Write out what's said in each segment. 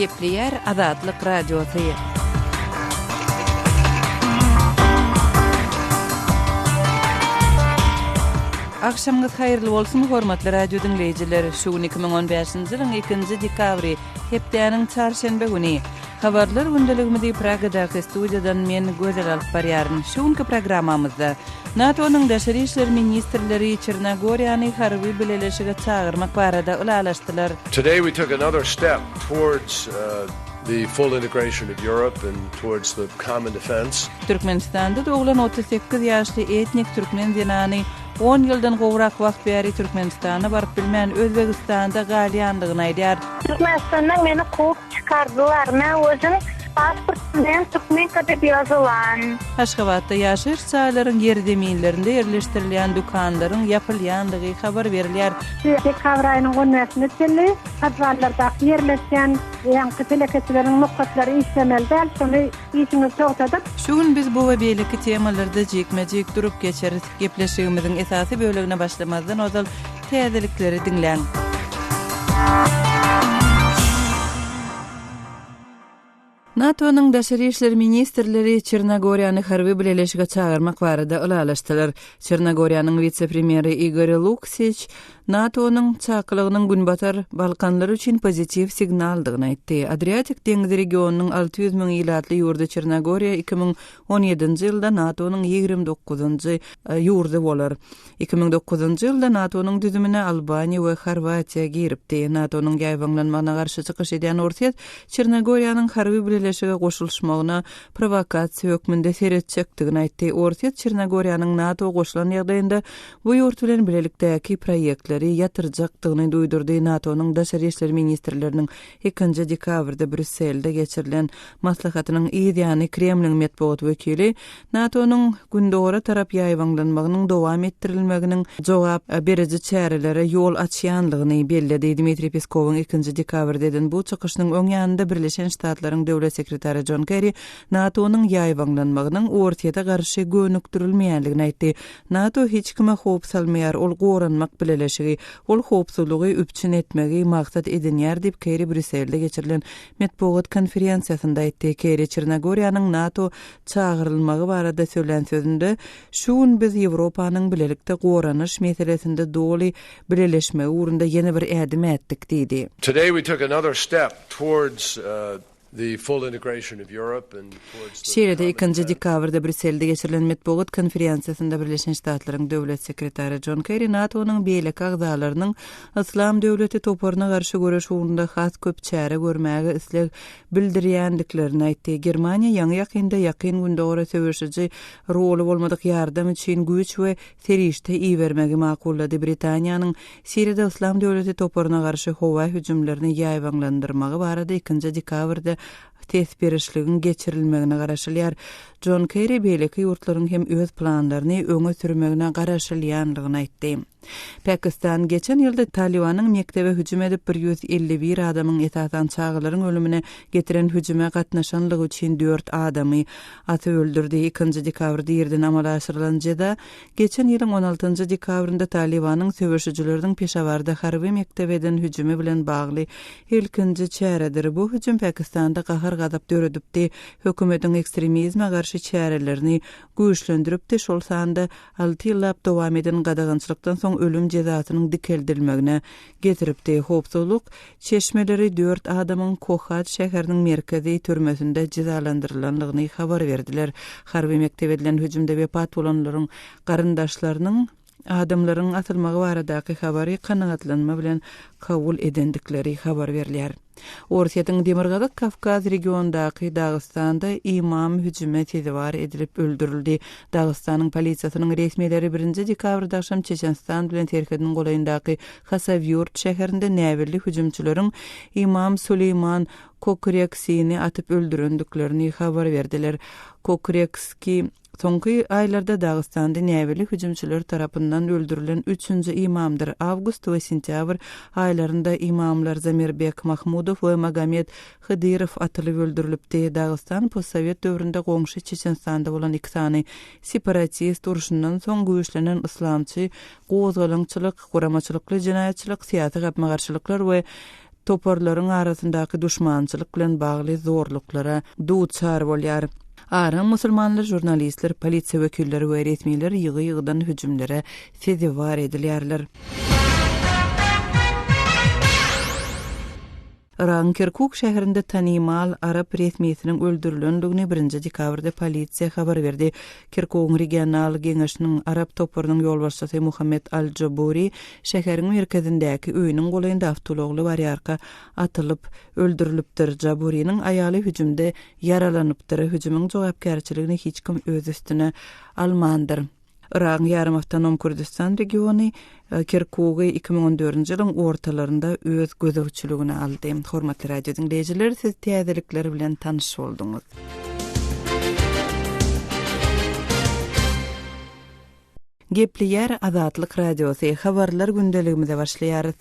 Gepleýär Azatlyk Radiosy. Agşamyňyz haýyrly bolsun, hormatly radio diňleýjiler! Şu gün 2015-nji ýylyň ikinji dekabry, hepdäniň çarşenbe güni. Habarlar gündeligimizi Pragadaky studiýadan men Gözel alyp barýaryn. Şu günki programmamyzda NATO-nyň daşary işler ministrleri Çernogoriýany harby bileleşige çagyrmak barada ylalaşdylar. Today we took another step towards the full integration of Europe and towards the common defense. Türkmenistanda doglan 38 ýaşly etnik türkmen zenany on ýyldan gowrak wagt bäri Türkmenistana baryp bilmän Özbegistanda galýandygyny aýdýar. Türkmenistandan meni kowup çykardylar. Men özüm pasport bilen türkmenka dep ýazylan. Aşgabatda ýaşaýyş jaýlaryň ýerzeminlerinde ýerleşdirilýän dükanlaryň ýapylýandygy habar berilýär. Dekabr aýynyň on bäşine çenli podwallardaky ýerleşýän ýaňky telekeçileriň nokatlary işlemeli däl, şony işiňizi togtadyp. Şu gün biz bu we beýleki temalarda jikme-jik durup geçeris. Gepleşigimiziň esasy bölegine başlamazdan ozal täzelikleri diňläň. NATO-nyň daşary işler ministrleri Çernogoriýany harby bileleşige çagyrmak barada ylalaşdylar. Çernogoriýanyň wise-premýeri Igor Luksiç NATO-nyň çakylygynyň Günbatar Balkanlar üçin pozitiw signaldygyny aýtdy. Adriatik deňzi regionynyň 600 müň ilatly ýurdy Çernogoriýa 2017-nji ýylda NATO-nyň 29-njy ýurdy bolar. 2009-njy ýylda NATO-nyň düzümine Albaniýa we Horwatiýa giripdi. NATO-nyň ýaýbaňlanmagyna garşy çykyş edýän Orsýet Çernogoriýanyň harby bileleşige goşulyşmagyna prowokasiýa hökmünde seretjekdigini aýtdy. Orsýet Çernogoriýanyň NATO goşulan ýagdaýynda bu ýurt bilen bilelikdäki proýektleri ýatyrjakdygyny duýdurdy. NATO-nyň daşary işler ministrleriniň ikinji dekabrda Brýusselde geçirilen maslahatynyň yz ýany Kremliň metbugat wekili NATO-nyň Gündogara tarap ýaýbaňlanmagynyň dowam etdirilmeginiň jogap beriji çärelere ýol açýanlygyny belledi. Dmitriý Peskowyň ikinji dekabrda eden bu çykyşynyň öň ýanynda Birleşen Ştatlaryň Döwlet sekretary Jon Kerri NATO-nyň ýaýbaňlanmagynyň Orsýete garşy gönükdirilmeýänligini aýtdy. NATO hiç kime howp salmaýar, ol goranmak bileleşigi. Ol howpsuzlygy üpjün etmegi maksat edinýär diýip, Kerri Brýusselde geçirilen metbugat konferensiýasynda aýtdy. Kerri Çernogoriýanyň NATO çagyrylmagy barada söylän sözünde, Şu gün biz Ýewropanyň bilelikde goranyş meselesinde doly bileleşmegi ugrunda ýene bir ädim ätdik diýdi. Today we took another step towards the full integration of Europe and towards the Şeýle-de, ikinji dekabrda Brýusselde geçirilen metbugat konferensiýasynda Birleşen Ştatlaryň Döwlet sekretary Jon Kerri NATO-nyň beýleki agzalarynyň Yslam döwleti toparyna garşy göreş ugrunda has köp çäre görmäge isleg bildirýändiklerini aýtdy. Germaniýa ýaňy-ýakynda Ýakyn Gündogara söweşiji roly bolmadyk ýardam üçin güýç we serişde ibermegi makullady. Britaniýanyň Siriýada Yslam döwleti toparyna garşy howa hüjümlerini ýaýbaňlandyrmagy barada ikinji dekabrda ses berişligiň geçirilmegine garaşylýar. Jon Kerri beýleki ýurtlaryň hem öz planlaryny öňe sürmegine garaşylýanlygyny aýtdy. Pakistan geçen ýylda Talybanyň mekdebe hüjüm edip, 151 adamyň, esasan çagalaryň ölümine getiren hüjüme gatnaşanlygy üçin dört adamy atyp öldürdi. Ikinji dekabrda irden amala aşyrylan jeza, geçen ýylyň on altynjy dekabrynda Talybanyň söweşijileriniň Peşawarda harby mekdebe eden hüjümi bilen bagly ilkinji çäredir. Bu hüjüm Pakistanda gahar-gazap döredipdi, hökümetiň ekstremizme garşy çärelerini güýçlendiripdi, şol sanda alty ýyllap dowam eden gadagançylykdan soň ölüm jezasynyň dikeldilmegine getiripdi. Howpsuzlyk çeşmeleri dört adamyň Kohat şäheriniň merkezi türmesinde jezalandyrylandygyny habar berdiler. Harby mekdebe edilen hüjümde wepat bolanlaryň garyndaşlarynyň adamlaryň asylmagy baradaky habary kanagatlanma bilen kabul edendikleri habar berilýär. Orsýetiň Demirgazyk Kawkaz regionyndaky Dagystanda imam hüjüme sezewar edilip öldürildi. Dagystanyň polisiýasynyň resmileri birinji dekabrda agşam Çeçenistan bilen serhediniň golaýyndaky Hasawýurt şäherinde näbelli hüjümçileriň imam Suleýman Kokreksini atyp öldürendiklerini habar berdiler. Kokrekski Soňky aýlarda Dagystanda näbelli hüjümçiler tarapyndan öldürilen üçünji ymamdyr. Awgust we sentýabr aýlarynda ymamlar Zamirbek Mahmudow we Magomed Hydyrow atylyp öldürilipdi. Dagystan postsowet döwründe goňşy Çeçenistanda bolan iki sany separatist urşundan soň güýçlenen yslamçy gozgalaňçylyk, guramaçylykly jenaýatçylyk, syýasy gapma-garşylyklar we. toparlaryň arasyndaky duşmançylyk bilen bagly zorluklara duçar bolýar. Aram musulmanlar, žurnalistler, polisiýa wekilleri we resmiler ýygy-ýygydan hüjümlere sezewar edilýärler. Yragyň Kerkuk şäherinde tanymal arap resmisiniň öldürilendigini birinji dekabrda polisiýa habar berdi. Kerkugyň regional geňeşiniň arap toparynyň ýolbaşçysy Muhammet al-Jaburi şäheriň merkezindäki öýüniň golaýynda awtoulagly barýarka atylyp öldürilipdir. Jaburiniň aýaly hüjümde ýaralanypdyr. Hüjümiň jogapkärçiligini hiç kim öz üstüne almandyr. Yragyň ýarym awtonom Kürdüstan regiony Kerkugy 2014-nji ýylyň ortalarynda öz gözegçiligine aldy. Hormatly radio diňleýjiler, siz täzelikler bilen tanyş bolduňyz. Gepleýär Azatlyk Radiosy, Habarlar gündeligimize başlaýarys.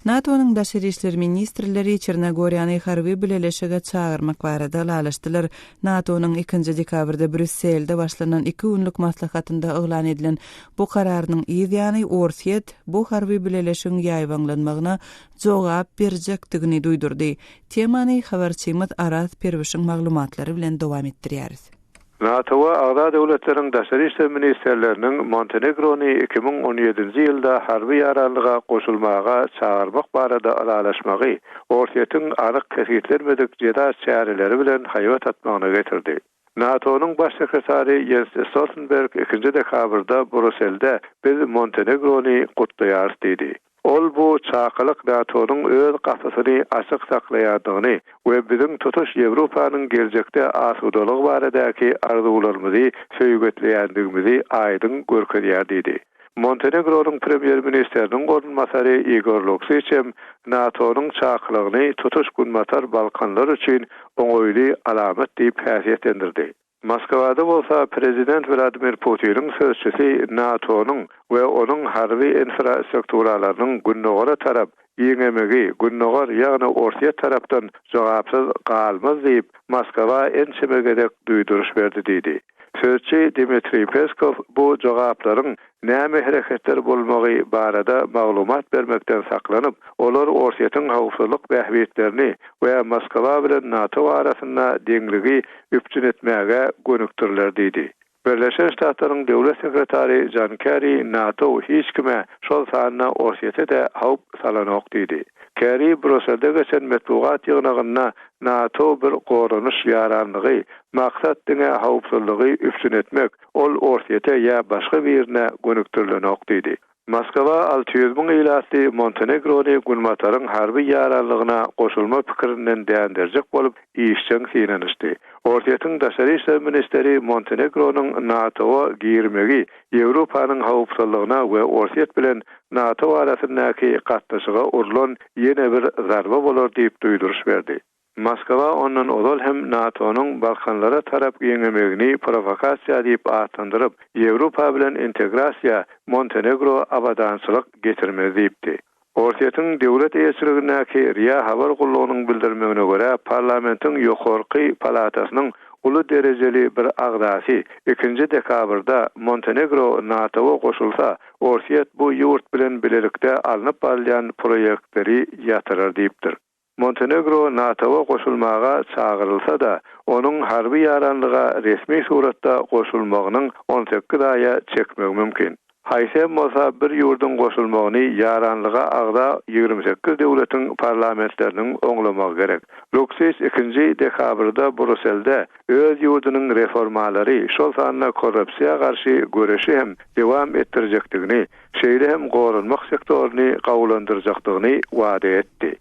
NATO-nyň daşary işler ministrleri Çernogoriýany harby bileleşige çagyrmak barada ylalaşdylar. NATO-nyň ikinji dekabrda Brýusselde başlanan iki günlük maslahatynda yglan edilen bu kararynyň yz ýany Orsýet bu harby bileleşigiň ýaýbaňlanmagyna jogap berjekdigini duýdurdy. Temany habarçymyz Araz Perwişiň maglumatlary bilen dowam etdirýäris. NATO-a agza döwletleriň daşary işler ministrleriniň Montenegrony 2017-nji ýylda harby ýaranlyga goşulmaga çagyrmak barada ylalaşmagy Orsýetiň anyk kesgitlenmedik jeza çäreleri bilen haýbat atmagyna getirdi. NATO-nyň Baş sekretary Ýens Stoltenberg ikinji dekabrda Bruselde Biz Montenegrony gutlaýarys diýdi. Ol bu çakylyk NATO-nyň öz gapysyny açyk saklaýandygyny we biziň tutuş Ýewropanyň geljekde asudalygy baradaky arzuwlarymyzy söýgetleýändigimizi aýdyň görkezýär diýdi. Montenegronyň premýer-ministriniň orunbasary Igor Luksiç hem NATO-nyň çakylygyny tutuş Günbatar Balkanlar üçin oňaýly alamat diýip häsiýetlendirdi. Moskwada bolsa prezident Wladimir Putiniň sözçüsi NATO-nyň we onuň harby infrastrukturalarynyň gündogara tarap giňemegi Gündogar, ýagny Orsýet tarapdan jogapsyz galmaz diýip, Moskwa ençeme gezek duýduryş berdi diýdi. Sözçi Dmitriý Peskow bu jogaplaryň näme hereketler bolmagy barada maglumat bermekden saklanyp, olar Orsýetiň howpsuzlyk bähbitlerini we Moskwa bilen NATO arasynda deňligi üpjün etmäge gönükdiriler diýdi. Birleşen Ştatlaryň Döwlet sekretary Jon Kerri NATO hiç kime, şol sanda Orsýete-de howp salanok diýdi. Kerri Brýusselde geçen metbugat ýygnagynda NATO bir goranyş ýaranlygy, maksat diňe howpsuzlygy üpjün etmek, ol Orsýete ýa başga birine gönükdirilenok diýdi. Moskwa 600 müň ilatly Montenegrony Günbataryň harby ýaranlygyna goşulma pikirinden dänderjek bolup işjeň synanyşdy. Orsýetiň daşary işler ministeri Montenegronyň NATO-a girmegi Ýewropanyň howpsuzlygyna we Orsýet bilen NATO arasyndaky gatnaşyga urlan ýene bir zarba bolar diýip duýduryş berdi. Moskwa ondan ozal hem NATO-nyň Balkanlara tarap giňemegini prowokasiýa diýip atlandyryp, Ýewropa bilen integrasiýa Montenegro abadançylyk getirmez diýipdi. Orsýetiň döwlet eýeçiligindäki RIA habar gullugynyň bildirmegine görä, parlamentiň ýokarky palatasynyň uly derejeli bir agzasy ikinji dekabrda Montenegro NATO-a goşulsa, Orsýet bu ýurt bilen bilelikde alnyp barylýan proýektleri ýatyrar diýipdir. Montenegro NATO-a goşulmaga çagyrylsa-da, onuň harby ýaranlyga resmi suratda goşulmagynyň 18 aýa çekmegi mümkin. Haýsy hem bolsa bir ýurduň goşulmagyny ýaranlyga agza 28 döwletiň parlamentleriniň oňlamagy gerek. Luksiç ikinji dekabrda Bruselde öz ýurdunyň reformalary, şol sanda korrupsiýa garşy göreşi hem dowam etdirjekdigini, şeýle hem goranmak sektoryny gowulandyrjakdygyny wada etdi.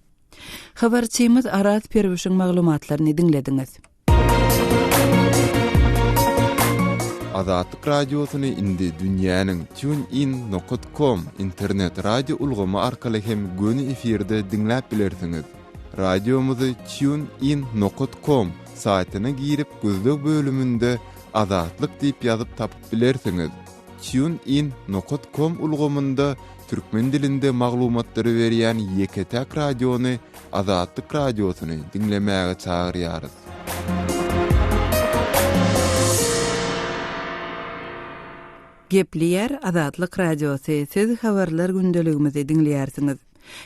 Habarçymyz Araz Perwişiň maglumatlaryny diňlediňiz. Azatlyk Radiosyny indi dünýäniň TuneIn nokat com internet radio ulgamy arkaly hem göni efirde diňläp bilersiňiz. Radiomyzy TuneIn nokat com saýtyna girip gözleg bölüminde Azatlyk diýip ýazyp tapyp bilersiňiz. TuneIn nokat com ulgamynda türkmen dilinde maglumatlary berýän ýeke-täk radiony Azatlyk Radiosyny diňlemäge çagyrýarys. Gepleýär Azatlyk Radiosy, siz habarlar gündeligimizi diňleýärsiňiz.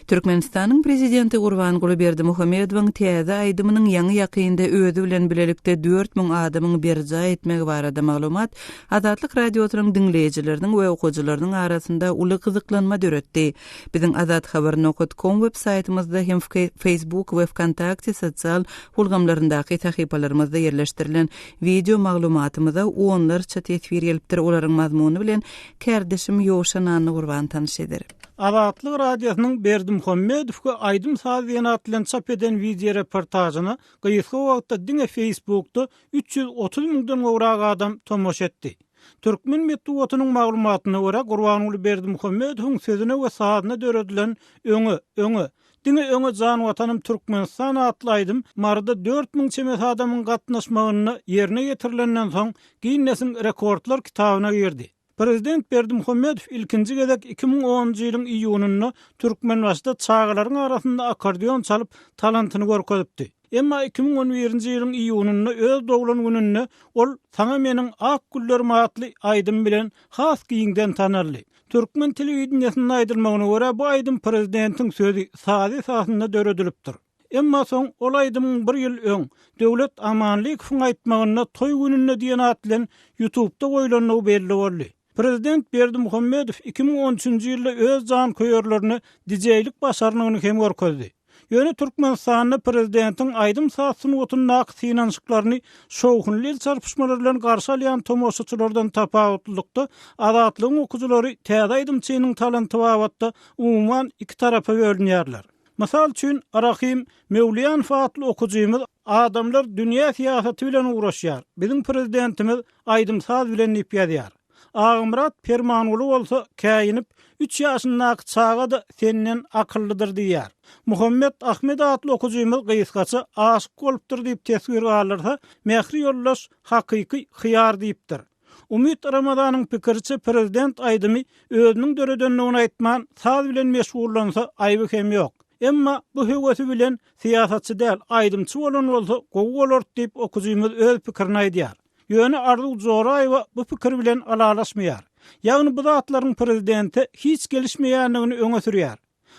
Türkmenistanyň Prezidenti Gurbanguly Berdimuhamedowyň täze aýdymynyň ýaňy-ýakynda özi bilen bilelikde 4000 adamyň berjaý etmegi barada maglumat Azatlyk Radiosynyň diňleýjileriniň we okyjylarynyň arasynda uly gyzyklanma döretdi. Biziň azathabar nokat kom web saýtymyzda hem Facebook we Wkontakte sosial ulgamlaryndaky sahypalarymyzda ýerleşdirilen wideo maglumatymyza onlarça teswir gelipdir, olaryň mazmuny bilen kärdeşim Ýowşan Annagurban tanyş eder. Azatlyk Radiosynyň Berdimuhamedow we aýdym-saz diýen at bilen çap eden wideoreportažyna gysga wagtda diňe Facebookda 330 müňden gowrak adam tomaşa etdi. Türkmen metbugatynyň maglumatyna görä, Gurbanguly Berdimuhamedowyň sözüne we sazyna döredilen Öňe, öňe, diňe öňe jan Watanym Türkmenistan atly aýdym Maryda 4000 çemesi adamyň gatnaşmagynda ýerine ýetirilenden soň Ginnesiň rekordlar kitabyna girdi. Prezident Berdimuhamedow ilkinji gezek 2010-njy ýylyň iýunynda Türkmenbaşyda çagalaryň arasynda akkordeon çalyp, talantyny görkezipdi. Emma 2011-nji ýylyň iýunynda öz doglan gününde ol Saňa meniň ak güllerim atly aýdymy bilen has giňden tanaldy. Türkmen telewideniýesinde aýdylmagyna görä, bu aýdym prezidentiň sözi, sazy esasynda döredilipdir. Emma soň ol aýdymyň bir ýyl öň, Döwlet Amanlykowyň aýtmagynda Toý gününde diýen at bilen Ýutubda goýlandygy belli boldy. Prezident Berdimuhamedow 2013-nji ýylda öz janköýerlerine dijeýlik başarnygyny hem görkezdi. Ýöne Türkmenistanda prezidentiň aýdym-saz sungatyndaky synanyşyklaryny şowhunly el çarpyşmalar bilen garşy alýan tomaşaçylardan tapawutlylykda, Azatlygyň okyjylary täze aýdymçynyň talanty babatda umuman iki tarapa bölünýärler. Mysal üçin, Rahym Möwliýanow atly okyjymyz Adamlar dünýä syýasaty bilen ugraşýar, biziň prezidentimiz aýdym-saz bilen diýip ýazýar. Agamyrat Permanguly bolsa käýinip, Üç ýaşyndaky çaga-da senden akyllydyr diýýär. Muhammet Ahmet atly okyjymyz gysgaça Aşyk bolupdyr diýip teswir galdyrsa, Mähri ýoldaş Hakyky hyýar diýipdir. Umyt Ramazanyň pikiriçe prezident aýdymy özüniň döredendigini aýtman, saz bilen meşgullansa aýby hem ýok. Emma bu höwesi bilen syýasatçy däl, aýdymçy bolan bolsa gowy bolardy diýip okyjymyz öz pikirini aýdýar. Ýöne Arzuw Joraýewa bu pikir bilen ylalaşmaýar. Ýagny bu zatlaryň prezidente hiç gelişmeýändigini öňe sürýär.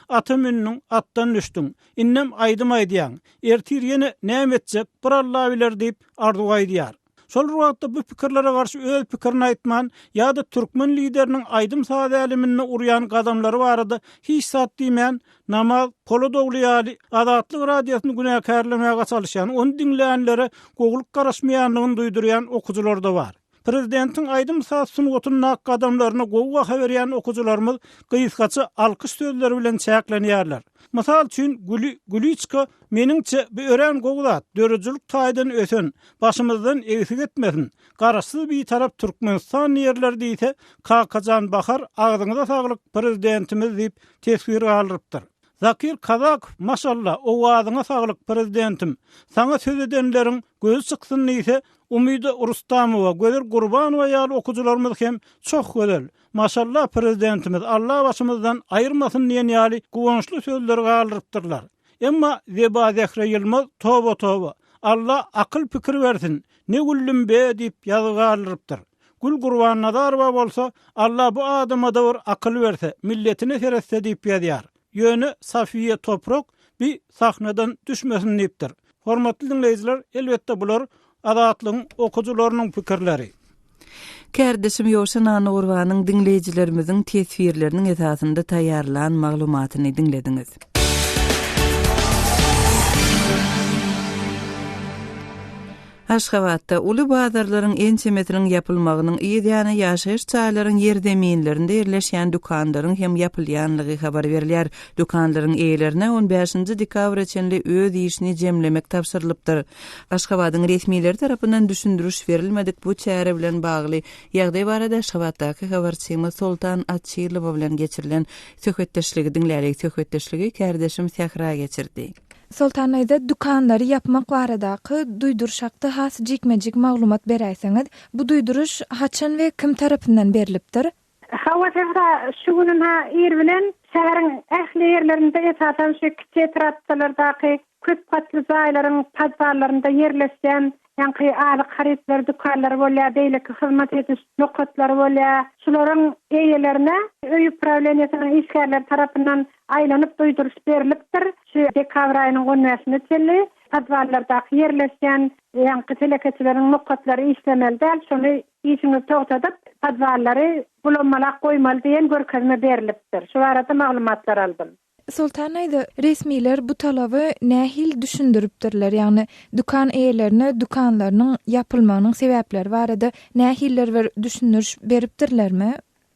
Ata mündüň, atdan düşdüň. Indem aýdym aýdýaň. Ertir ýene näme etjek, bir Alla biler diýip, Arzuw aýdýar. Şol bir wagtda bu pikirlere garşy öz pikirini aýtman ýa-da türkmen lideriniň aýdym-saz äleminde urýan gadamlary barada hiç zat diýmän, Namaz Poladogly ýaly Azatlyk Radiosyny günäkärlemäge çalyşýan, ony diňleýänlere gowulyk garaşmaýandygyny duýdurýan okyjylar-da bar. Prezidentiň aýdym-saz sungatyndaky gadamlaryna gowy baha berýän okyjylarymyz gysgaça alkyş sözleri bilen çäklenýärler. Mysal üçin, Güli Güliçka Meniňçe, bu örän gowy zat, döredijilik taýdan ösen, başymyzdan egsik etmesin, Garaşsyz Bitarap Türkmenistan diýerler diýse, Kakajan Bahar agzyňyza saglyk Prezidentimiz diýip teswir galdyrypdyr. Zakir Kazakow Maşalla, owazyňa saglyk Prezidentim, saňa söz edenleriň gözi çyksyn diýse, Umyda Rustamowa, Gözel Gurbanowa ýaly okyjylarymyz hem Çoh gözel, Maşalla Prezidentimiz Alla başymyzdan aýyrmasyn diýen ýaly guwançly sözleri galdyrypdyrlar. Emma Zeba Zehre Ýylmaz Toba-toba, Alla akyl-pikir bersin, ne güldüm be diýip ýazgy galdyrypdyr. Gül Gurbannazarowa bolsa Alla bu adamada bir akyl berse, milletine seretse diýip ýazýar. Ýöne Safiýe Toprak bi sahnadan düşmesin diýipdir. Hormatly diňleýjiler, elbetde bular Azatlygyň okyjylarynyň pikirleri. Kärdeşim Ýowşan Annagurbanyň diňleýjilerimiziň teswirleriniň esasynda taýýarlan maglumatyny diňlediňiz. Aşgabatda uly bazarlaryň ençemesiniň ýapylmagynyň yz ýany ýaşaýyş jaýlaryň ýerzeminlerinde ýerleşýän dükanlaryň hem ýapylýanlygy habar berilýär. Dükanlaryň eýelerine on bäşinji dekabra çenli öz işini jemlemek tabşyrylypdyr. Aşgabadyň resmileri tarapyndan düşündiriş berilmedik bu çäre bilen bagly ýagdaý barada Aşgabatdaky habarçymyz Soltan Açylowa bilen geçirilen söhbetdeşligi diňlälik. Söhbetdeşligi kärdeşim Sähra geçirdi. Soltan daýza, dükanlary ýapmak baradaky duýduryş hakda has jikme-jik maglumat beräýseňiz? Bu duýduryş haçan we kim tarapyndan berlipdir? Hawa Sähra, şu gün ynha ir bilen şäheriň ähli ýerlerinde, esasan şu kiçi etrapçalardaky köp gatly jaýlaryň podwallarynda ýerleşýän. Ýaňky azyk harytlary dükanlary bolýar, beýleki hyzmat ediş nokatlary bolýar. Şularyň eýelerine öý uprawleniýesiniň işgärleri tarapyndan aýlanyp duýduryş berlipdir. Şu dekabr aýynyň on bäşine çenli podwallardaky ýerleşýän ýaňky telekeçileriň nokatlary işlemeli däl, şony işiňizi togtadyp, podwallary bulanmalak goýmaly diýen görkezme berlipdir. Şu barada maglumatlar aldym. Soltan daýza, resmiler bu talaby nähili düşündiripdirler, ýagny dükan eýelerine dükanlarynyň ýapylmagynyň sebäpleri barada nähilidir bir düşündiriş beripdirlermi?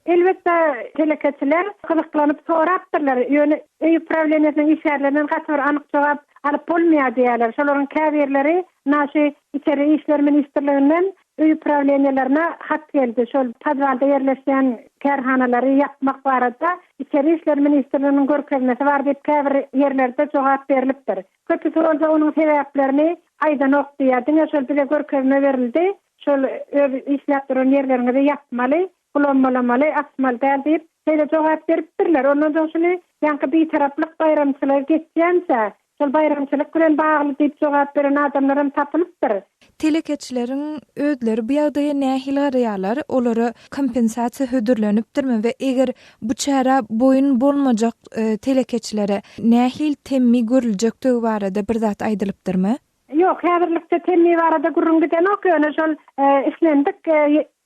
Elbetde, telekeçiler gyzyklanyp sorapdyrlar, ýöne öý uprawleniýesiniň işgärlerinden gaty bir anyk jogap alyp bolmaýar diýýärler. Şolaryň käbirleri naşy Içeri işler ministrliginden Öý uprawleniýelerine hat geldi. Şol podwalda ýerleşýän kärhanalary ýapmak barada Içeri işler ministrliginiň görkezmesi bar diýip käbir ýerlerde jogap berlipdir. Köpüsi bolsa onuň sebäplerini aýdanok diýýär. Diňe şol bize görkezme berildi, şol öz işläp duran ýerleriňizi ýapmaly, bulammalamaly, açmaly däl diýip, şeýle jogap beripdirler. Ondan soň şuny ýaňky Bitaraplyk baýramçylygy geçýänçä, şol baýramçylyk bilen bagly diýip jogap beren adamlaram tapylypdyr. Telekeçileriň özleri bu ýagdaýa nähili garaýarlar? Olara kompensasiýa hödürlenipdirmi we eger bu çärä boýun bolmajak telekeçilere nähili temmi görüljekdigi barada bir zat aýdylypdyrmy? Ýok, häzirlikçe temmi barada gürrüň gidenok, ýöne şol islendik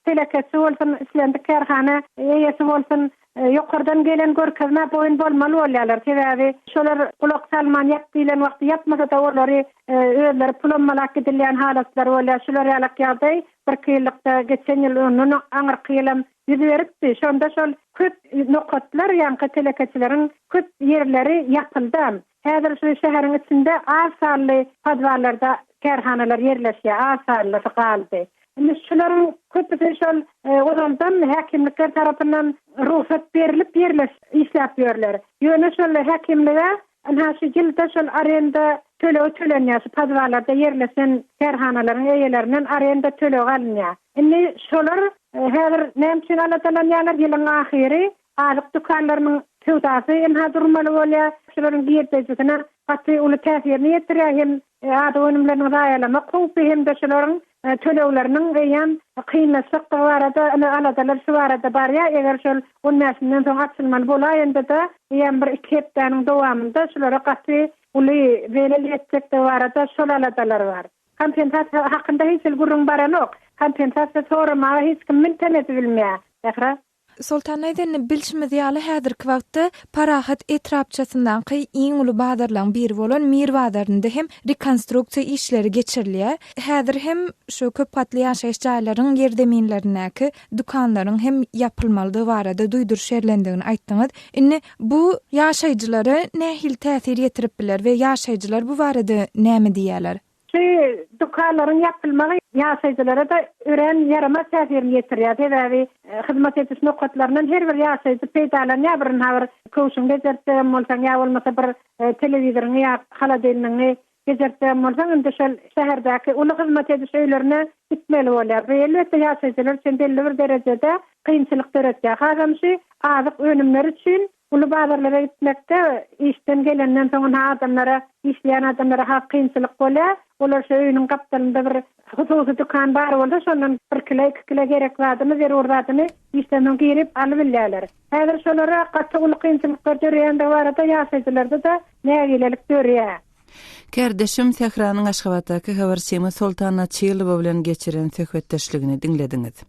telekeçi bolsun, islendik kärhana eýesi bolsun, ýokardan gelen görkezmä boýun bolmaly bolýarlar. Sebäbi şolar gulak salman ýap diýlen wagty ýapmasa-da olary özleri pulammalap gidilýän halatlary bolýar. Şular ýalak ýagdaý birki ýyllykda geçen ýyl ondan aňyrky ýylam ýüz beripdi. Şonda şol köp nokatlar ýaňky telekeçileriň köp ýerleri ýapyldam. Häzir şu şäheriň içinde az sanly podwallarda kärhanalar ýerleşýär, az sanlysy galdy. Indi şularyň köpüsi şol ozaldan häkimlikler tarapyndan rugsat berlip ýerleş işläp ýörler. Ýöne şol häkimlige ynha şu ýylda şol arenda tölegi tölenýär, şu podwallarda ýerleşen kärhanalaryň eýelerinden arenda tölegi alynýar. Indi şolar häzir näme üçin aladalanýarlar, ýylyň ahyry Azyk dükanlarynyň söwdasy ynha durmaly bolýar. Şularyň girdejisine gaty uly täsirini ýetirýär hem azyk önümleriniň zaýalamak howpy hem-de şularyň tölegleriniň eýýäm kynlaşjakdygy barada ine aladalar şu barada barýar. Eger şol on bäşinden soň açylmaly bolaýanda-da eýýäm bir iki hepdäniň dowamynda şulara gaty uly zelel ýetjekdigi barada şol aladalar bar. Kompensasiýa hakynda hiç hili gürrüň baranok. Kompensasiýa soramaga hiç kim mintem edibilmeýär. Sähra. Soltan daýza indi bilşimiz ýaly häzirki wagtda Parahat etrapçasyndaky iň uly bazarlaryň biri bolan Mir bazarynda hem rekonstruksiýa işleri geçirilýär. Häzir hem şu köp gatly ýaşaýyş jaýlaryň ýerzeminlerindäki dükanlaryň hem ýapylmalydygy barada duýduryş berlendigini aýtdyňyz. Indi bu ýaşaýjylara nähili täsir ýetirip biler we ýaşaýjylar bu barada näme diýýärler? Şu dükanlaryň ýapylmagy ýaşaýjylara-da örän ýaramaz täsirini ýetirýär. Sebäbi hyzmat ediş nokatlaryndan her bir ýaşaýjy peýdalanýar. Bir ynha bir köwşüňi bejertjegem bolsaň ýa bolmasa bir telewizoryňy ýa holodilnigiňi bejertjegem bolsaň indi şol şäherdäki uly hyzmat ediş öýlerine gitmeli bolýar. Bu elbetde ýaşaýjylar üçin belli bir derejede kynçylyk döretýär. Hasam şu azyk önümleri üçin Uly bazarlara gitmekde işden gelenden soň ynha adamlara, işleýän adamlara has kynçylyk bolýar. Olar şu öýüniň gapdalynda bir hususy dükan bar bolsa, şondan bir kile, iki kile gerek zadyny, zerur zadyny işden soň girip alybilýärler. Häzir şolara gaty uly kynçylyklar döreýändigi barada ýaşaýjylarda-da nägilelik dörýär. Kärdeşim Sähranyň Aşgabatdaky habarçymyz Soltan Açylowa bilen geçiren söhbetdeşligini diňlediňiz.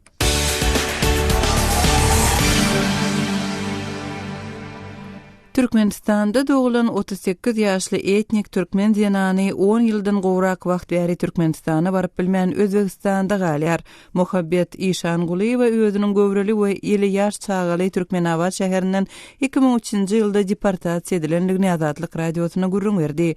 Türkmenistanda doglan 38 ýaşly etnik türkmen zenany on ýyldan gowrak wagt bäri Türkmenistana baryp bilmän Özbegistanda galýar. Muhabbet Işangulyýewa özüniň göwreli we eli ýaş çagaly Türkmenabat şäherinden 2003-nji ýylda deportasiýa edilendigini Azatlyk Radiosyna gürrüň berdi.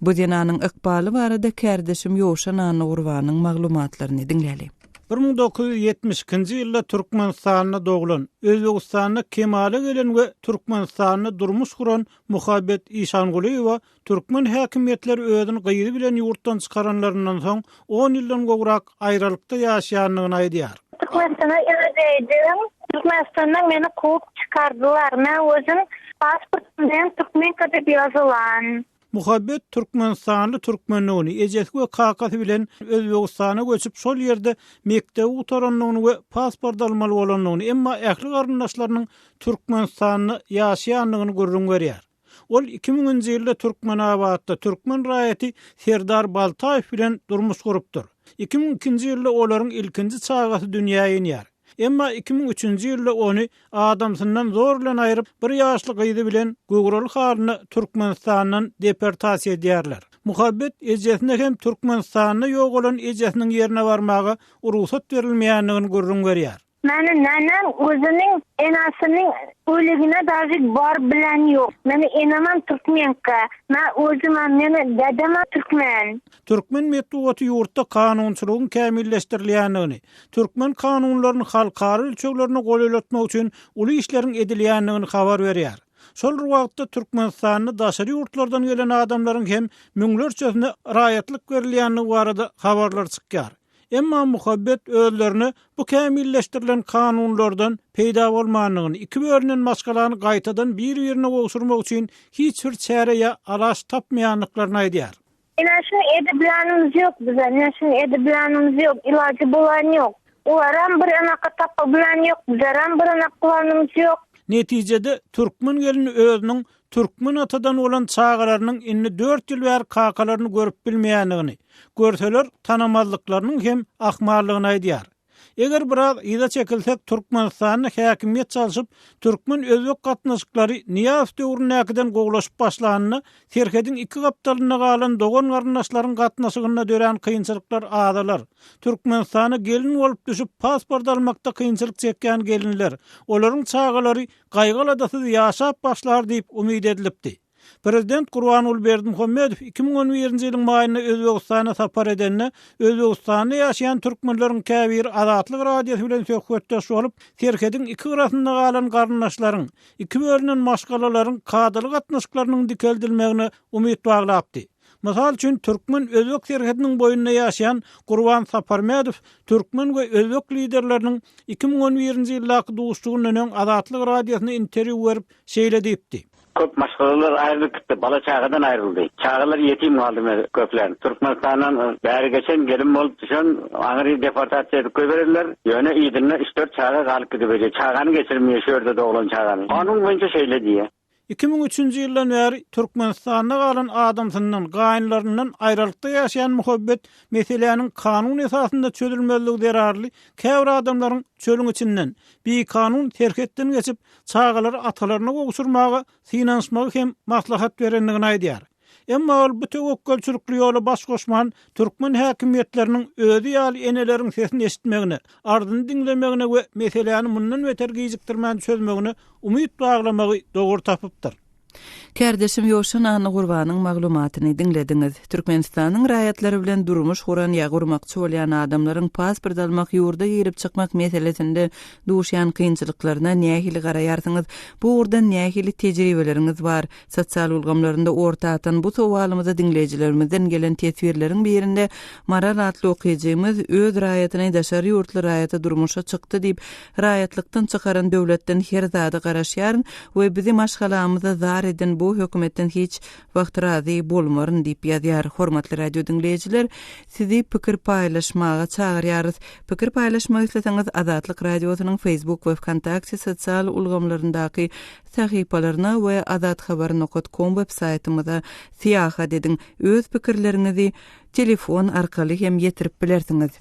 Bu zenanyň ykbaly barada kärdeşim Ýowşan Annagurbanyň maglumatlaryny diňläli. 1972-nji ýylda Türkmenistanda doglan, Özbegistanda kemala gelen we Türkmenistanda durmuş guran Muhabbet Işangulyýewa Türkmen häkimiýetleri özüni gyzy bilen ýurtdan çykaranlaryndan soň, on ýyldan gowrak aýralykda ýaşaýandygyny aýdýar. Türkmenistana öýdeydim. Türkmenistandan meni kowup çykardylar. Men özüm pasportym bilen türkmenka dep ýazylan. Muhabbet türkmenistanly türkmendigini, ejesi we kakasy bilen Özbegistana göçüp, şol ýerde mekdebi gutarandygyny we pasport almaly bolandygyny, emma ähli garyndaşlarynyň Türkmenistanda ýaşaýandygyny gürrüň berýär. Ol 2000-nji ýylda Türkmenabatda türkmen raýaty Serdar Baltaýew bilen durmuş gurupdyr. 2002-nji ýylda olaryň ilkinji çagasy dünýä inýär. Emma 2003-nji ýylda ony adamsyndan zor bilen aýryp, bir ýaşly gyzy bilen göwreli halyna Türkmenistandan deportasiýa edýärler. Muhabbet ejesine hem Türkmenistanda ýogalan ejesiniň ýerine barmaga rugsat berilmeýändigini gürrüň berýär. Meni nenem özüniň enasiniň öligine daži baryp bilen ýok. Meni enemem türkmenka. Men özümem meni dedemem türkmen. Türkmen metbugaty ýurtda kanunçylygyň kämilleşdirilýändigini, türkmen kanunlaryny halkara ölçeglerine golaýlatmak üçin uly işleriň edilýändigini habar berýär. Şol bir wagtda Türkmenistanda daşary ýurtlardan gelen adamlaryň hem müňlerçesine raýatlyk berilýändigi barada habarlar çykýar. Emma Muhabbet özlerine bu kämilleşdirilen kanunlardan peýda bolmandygyny, iki bölünen maşgalany gaýtadan bir-birine gowşurmak üçin hiç bir çäre ýa alaç tapmaýandyklaryny aýdýar. Ine şuny edibilenimiz ýok bize, ine şuny edibilenimiz ýok, ilajy bolan ýok. Olaram bir anaka tapa bilen ýok, bizlerem bir anak kylanymyz ýok. Netijede, türkmen gelni özüniň türkmen atadan bolan çagalarynyň indi dört ýyl bäri kakalaryny görüp bilmeýändigini, görseler tanamazlyklarynyň hem ahmaldygyny aýdýar. Eger biraz yza çekilsek, Türkmenistanda häkimiýet çalşyp, türkmen-özbek gatnaşyklary Nyýazow döwründäkiden gowulaşyp başlanynda, serhediň iki gapdalynda galan dogan-garyndaşlaryň gatnaşygynda dörän kynçylyklar azalar. Türkmenistana gelin bolup düşüp, pasport almakda kynçylyk çekýän gelinler, olaryň çagalary gaýgy-aladasyz ýaşap başlar diýip umyt edilipdi. Prezident Gurbanguly Berdimuhamedow 2011-nji ýylyň maýynda Özbegistana sapar edende, Özbegistanda ýaşaýan türkmenleriň käbiri Azatlyk Radiosy bilen söhbetdeş bolup, serhediň iki gyrasynda galan garyndaşlaryň, iki bölünen maşgalalaryň kadaly gatnaşyklarynyň dikeldilmegine umyt baglapdy. Mysal üçin, türkmen-özbek serhediniň boýunda ýaşaýan Gurban Saparmädow türkmen we özbek liderleriniň 2011-nji ýyldaky duşuşygyndan öň Azatlyk Radiosyna interwýu berip, şeýle diýipdi. Köp maşgalalar aýrylyp gitdi, bala-çagadan aýryldy. Çagalar ýetim galdy me köplen. Türkmenistandan bäri geçen, gelin bolup düşen, aňry deportasiýa edip goýberediler. Ýöne yzynda üç-dört çaga galyp gidiberýär. Çagany geçirmeýär şu ýerde doglan çagany. Kanun boýunça şeýle diýýär. 2003-nji ýyldan bäri Türkmenistanda galan adamsyndan, gaýynlaryndan aýralykda ýaşaýan Muhabbet meseläniň kanun esasynda çözülmezligi zerarly käbir adamlaryň çölüň içinden, bikanun serhetden geçip, çagalary atalaryna gowşurmaga synanyşmagy hem maslahat berendigini aýdýar. Emma ol bu töwekgelçilikli ýola baş goşman, türkmen häkimiýetleriniň özi ýaly eneleriň sesini eşitmegine, arzyny diňlemegine we meseläni mundan beter gijikdirmän çözmegine umyt baglamagy dogry tapypdyr. Kärdeşim Ýowşan Annagurbanyň maglumatyny diňlediňiz. Türkmenistanyň raýatlary bilen durmuş guran ýa gurmakçy bolýan adamlaryň pasport almak, ýurda girip çykmak meselesinde duşýan kynçylyklaryna nähili garaýarsyňyz? Bu ugurdan nähili tejribeleriňiz bar? Sosial ulgamlarynda orta atan bu sowalymyza diňleýjilerimizden gelen teswirleriň birinde Maral atly okyjymyz öz raýatyny daşary ýurtly raýata durmuşa çykdy diýip Raýatlykdan çykaran döwletden her zada garaşýaryn we bizi maşgalamyza zar eden bu hökümetden hiç wagt razy bolmaryn diýip ýazýar. Hormatly radio diňleýjiler, sizi pikir paýlaşmaga çagyrýarys. Pikir paýlaşmak isleseňiz Azatlyk Radiosynyň Facebook we Wkontakte sosial ulgamlaryndaky sahypalaryna we azathabar nokat kom web saýtymyza syýahat ediň. Öz pikirleriňizi Telefon arkaly hem ýetirip bilersiňiz.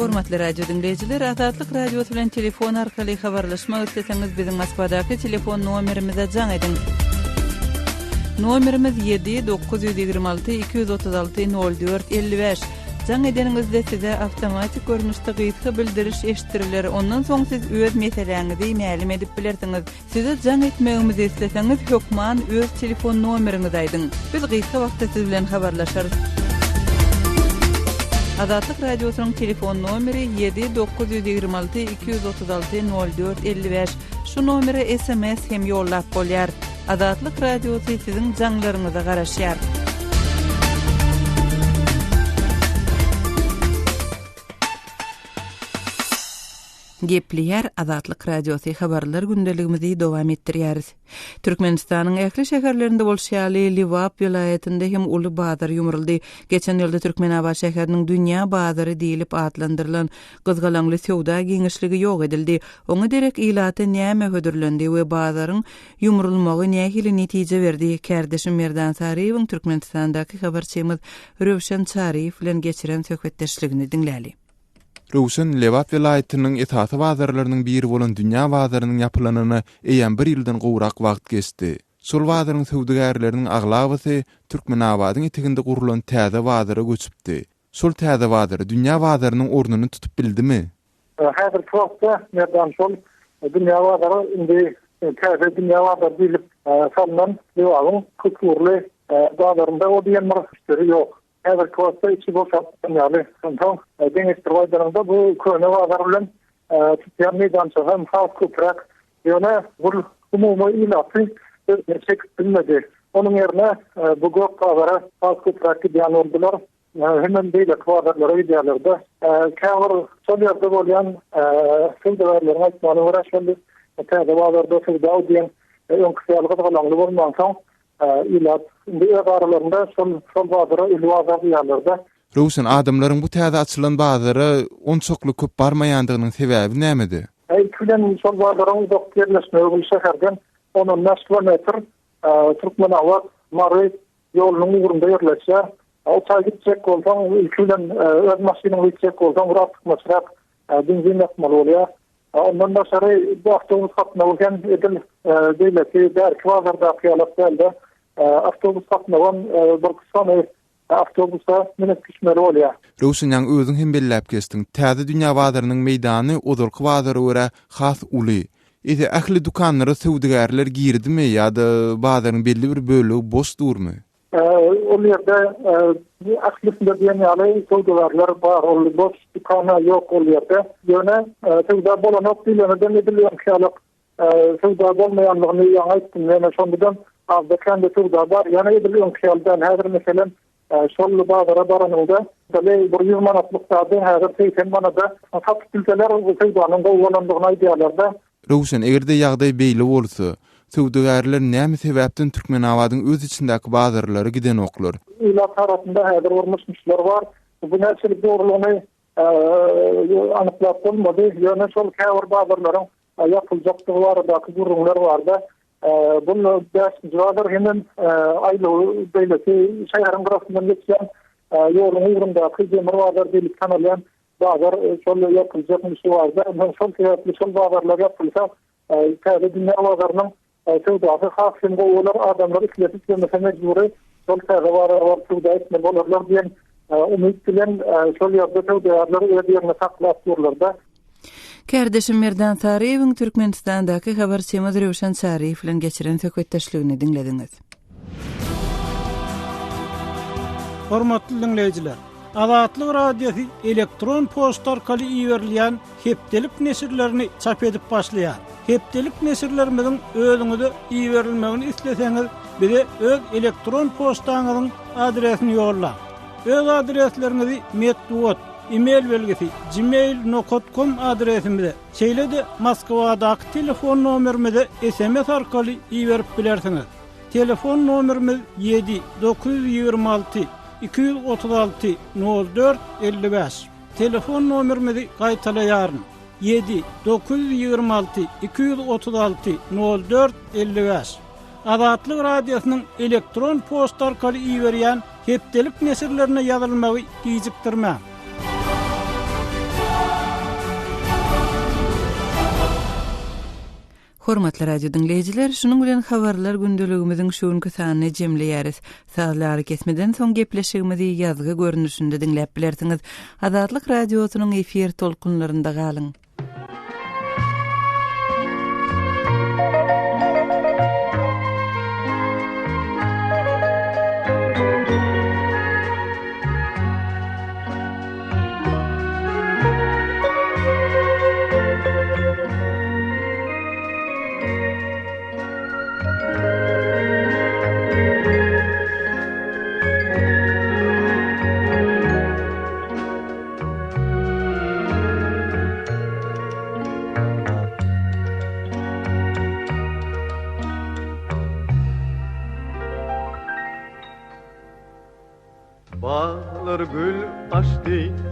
Hormatly radio diňleýjiler, Azatlyk Radiosy bilen telefon arkaly habarlaşmak isleseňiz, biziň Moskwadaky telefon nomerimize jaň ediň. Nomerimiz 7 926 236 04 55. Jaň edeniňizde size awtomatik görnüşde gysga bildiriş eşitdiriler. Ondan soň siz öz meseläňizi mälim edip bilersiňiz. Size jaň etmegimizi isleseňiz hökman öz telefon nomeriňizi aýdyň. Biz gysga wagtda siz bilen habarlaşarys. Azatlyk Radiosynyň telefon nomeri 7 926 236 04 55. Şu nomere sms hem ýollap bolýar. Azatlyk Radiosy siziň jaňlaryňyza garaşýar. Gepleýär Azatlyk Radiosy habarlar gündeligimizi dowam etdirýäris. Türkmenistanyň ähli şäherlerinde bolşy ýaly, Lebap welaýatynda hem uly bazar ýumruldy. Geçen ýylda Türkmenabat şäheriniň Dünýä bazary diýlip atlandyrylan gyzgalaňly söwda giňişligi ýok edildi. Oňa derek ilata näme hödürlendi we bazaryň ýumrulmagy nähili netije berdi? Kärdeşim Merdan Saryýewiň Türkmenistandaky habarçymyz Röwşen Çaryýew bilen geçiren söhbetdeşligini diňläli. Röwşen, Lebap welaýatynyň esasy bazarlarynyň biri bolan Dünýä bazarynyň ýapylanyna eýýäm bir ýyldan gowrak wagt geçdi. Şol bazaryň söwdagärleriniň aglabasy Türkmenabadyň eteginde gurlan täze bazara göçüpdi. Şol täze bazar Dünýä bazarynyň ornuny tutup bildimi? Häzirki wagtda Merdan şol Dünýä bazary indi täze Dünýä bazary diýlip salnan Lebabyň köpugurly bazarynda o diýen bir müşderi ýok. Häzirki wagtda içi boşap duran ýaly. Onsoň deňeşdirip aýdanyňda bu köne bazar bilen tutýan meýdançasy hem has köpräk. Ýöne bu umumy ilaty özüne çekip bilmedi. Onuň ýerine bu gök bazara has köpräk gidýän boldular. Hemem beýleki bazarlara gidýärler-de. Käbir şol ýerde bolýan söwdagärleriň aýtmagyna görä şol täze bazarda söwda diýen öňküsi ýaly gyzgalaňly bolmansoň Ilat indi öz aralarynda şol şol bazara öli bazar diýýärler-de. Röwşen, adamlaryň bu täze açylan bazara onçakly köp barmaýandygynyň sebäbi nämede? Ilki bilen şol bazaryň uzak ýerleşmegi bu şäherden on-on bäş kilometr Türkmenabat, Mary ýolunyň ugrunda ýerleşýär. O taý gitjek bolsaň, ilki bilen öz maşynyňla gitjek bolsaň bir artykmaçrak benzin ýakmaly bolýar. Ondan daşary bu awtobus gatnawy hem edil beýleki bärki bazardaky ýalak däl-de, awtobus gatnawam bir sany awtobusa münüp düşmeli bolýar. Röwşen ýaňy özüň hem belläp geçdiň, täze dünýä bazarynyň meýdany ozalky bazara görä has uly. Eýse ähli dükanlara söwdagärler girdimi ýa-da bazaryň belli bir bölegi boş durmy? Ol ýerde ählisinde diýen ýaly söwdagärler bar. Ol boş dükan-a ýok ol ýerde. Ýöne söwda bolanok diýleneden edil öňki ýaly söwda bolmaýanlygyny ýaňy aýtdym. Ýöne şonda-da azda-kände söwda bar. Ýöne edil öňki ýaly däl. Häzir meselem şol bazara baranyňda bir 100 manatlyk zady häzir 80 manada satyp bilseler söwdanyň gowy bolandygyny aýdýarlar-da. Röwşen, eger-de ýagdaý beýle bolsa, söwdagärler näme sebäpden Türkmenabadyň öz içindäki bazarlara gidenoklar? Ilat arasynda häzir bir myş-myşlar bar. Bu näçelik dogrulygyny anyklap bolmady. Ýöne şol käbir bazarlaryň ýapyljakdygy baradaky gürrüňler bardy. Bu bäşinji bazar hemem aýlawy beýleki şäheriň gyrasyndan geçýän ýoluň ugrundaky Demir bazar diýlip tanalýan Bazar şol ýapyljak işi barda. Onsoň şol sebäpli şol bazarlar ýapylsa, täze dünýä bazarynyň söwdasy has hem gowy bolar. Adamlar islese islemese mejbury şol täze bazara baryp söwda etmeli bolarlar diýen umyt bilen şol ýerde söwdagärler öz ýerini saklap durlar-da. Kärdeşim Merdan Saryýewiň Türkmenistandaky habarçymyz Röwşen Çaryýew bilen geçiren söhbetdeşligini diňlediňiz. Hormatly diňleýjiler! Azatlyk Radiosy elektron poçta arkaly iberilýän hepdelik neşirlerini çap edip başlaýar. Hepdelik neşirlerimiziň özüňize iberilmegini isleseňiz, bize öz elektron poçtaňyzyň adresini ýollaň. Öz adresleriňizi metbugat, e-mail belgisi, gmail nokat kom adresimize, şeýle-de Moskwadaky telefon nomerimize sms arkaly iberip bilersiňiz. Telefon nomerimiz ýedi, 926 236 04 55. Telefon nomerimizi gaýtalaýaryn, ýedi, 926 236 04 55. Azatlyk Radiosynyň elektron poçta arkaly iberýän hepdelik neşirlerine ýazylmagy gijikdirmäň. Hormatly radio diňleýjiler, şunuň bilen habarlar gündeligimiziň şu günki sanyny jemleýäris. Sazly arakesmeden soň gepleşigimizi ýazgy görnüşinde diňläp bilersiňiz. Azatlyk Radiosynyň efir tolkunlarynda galyň. bir gül açdy.